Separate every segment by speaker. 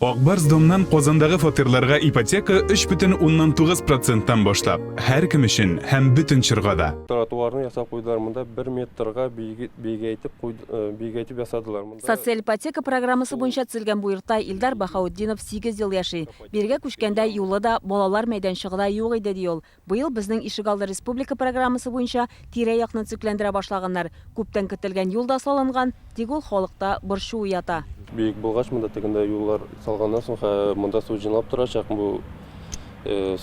Speaker 1: Ак Барс Домнан Казандагы фатирларга ипотека 3,9 проценттан башлап, һәркем өчен һәм бөтен чорга да.
Speaker 2: Тротуарны ясап куйдылар, монда бер метрга биегәйтеп биегәйтеп ясадылар. Монда.
Speaker 3: Социаль ипотека программасы буенча төзелгән бу йортта Илдар Баһаутдинов сигез ел яши. Бирегә күчкәндә юлы да, балалар мәйданчыгы да юк иде, ди ул. Быел Безнең ишегалды республика программасы буенча тирә-якны төзекләндерә башлаганнар. Күптән көтелгән юл да салынган, тик ул халыкта борчу уята.
Speaker 2: Биек булгач, монда тегендә юллар салганнан соң, монда су җыйналып торачак, бу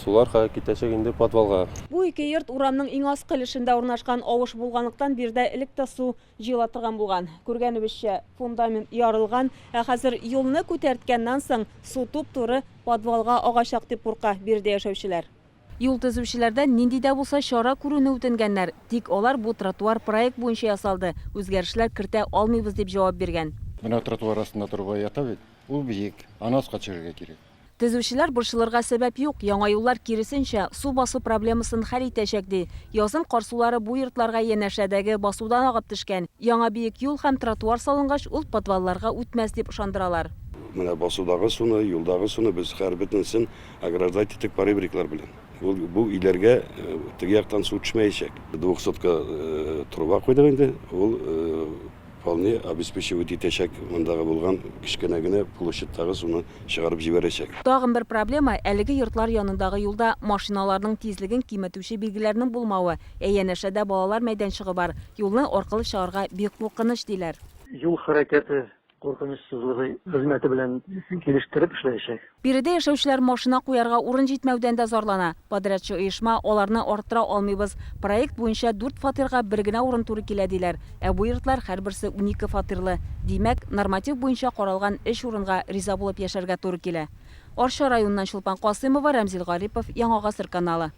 Speaker 2: сулар китәчәк инде подвалга.
Speaker 3: Бу ике йорт урамның иң аскы өлешендә урнашкан. Авыш булганлыктан, биредә элек тә су җыела торган булган. Күргәнебезчә, фундамент ярылган. Ә хәзер юлны күтәрткәннән соң, су туп-туры подвалга агачак дип курка биредә яшәүчеләр. Юл төзүчеләрдән нинди дә булса чара күрүне үтенгәннәр. Тик алар бу тротуар проект буенча ясалды, үзгәрешләр кертә алмыйбыз дип җавап биргән.
Speaker 4: Менә тротуар астында труба ята бит, ул биек, аны аска төшерергә кирәк.
Speaker 3: Төзүчеләр борчылырга сәбәп юк, яңа юллар киресенчә, су басу проблемасын хәл итәчәк, ди. Язын кар сулары бу йортларга янәшәдәге басудан агып төшкән. Яңа биек юл һәм тротуар салынгач, ул подвалларга үтмәс дип ышандыралар.
Speaker 5: Менә басудагы суны, юлдагы суны без һәрбөтенесен Ограждать итек поребриклар белән. Ул бу өйләргә теге яктан су төшмәячәк. Двухсотка труба куйдык инде. Ул вполне обеспечивать итәчәк мондагы булган кечкенә генә площадьтагы суны чыгарып җибәрәчәк.
Speaker 3: Тагын бер проблема, әлеге йортлар янындагы юлда машиналарның тизлеген киметүче билгеләрнең булмавы. Ә янәшәдә балалар мәйданчыгы бар. Юлны аркылы чыгарга бик куркыныч, диләр.
Speaker 6: Юл хәрәкәте куркынычсызлыгы хезмәте белән килештереп эшләячәк.
Speaker 3: Биредә яшәүчеләр машина куярга урын җитмәүдән дә зарлана. Подрядчы оешма, аларны арттыра алмыйбыз, проект буенча дүрт фатирга бер генә урын туры килә, диләр. Ә бу йортлар һәрберсе 12 фатирлы. Димәк, норматив буенча каралган өч урынга риза булып яшәргә туры килә. Арча районыннан Чулпан Касыймова, Рәмзил Гарипов, Яңа Гасыр каналы.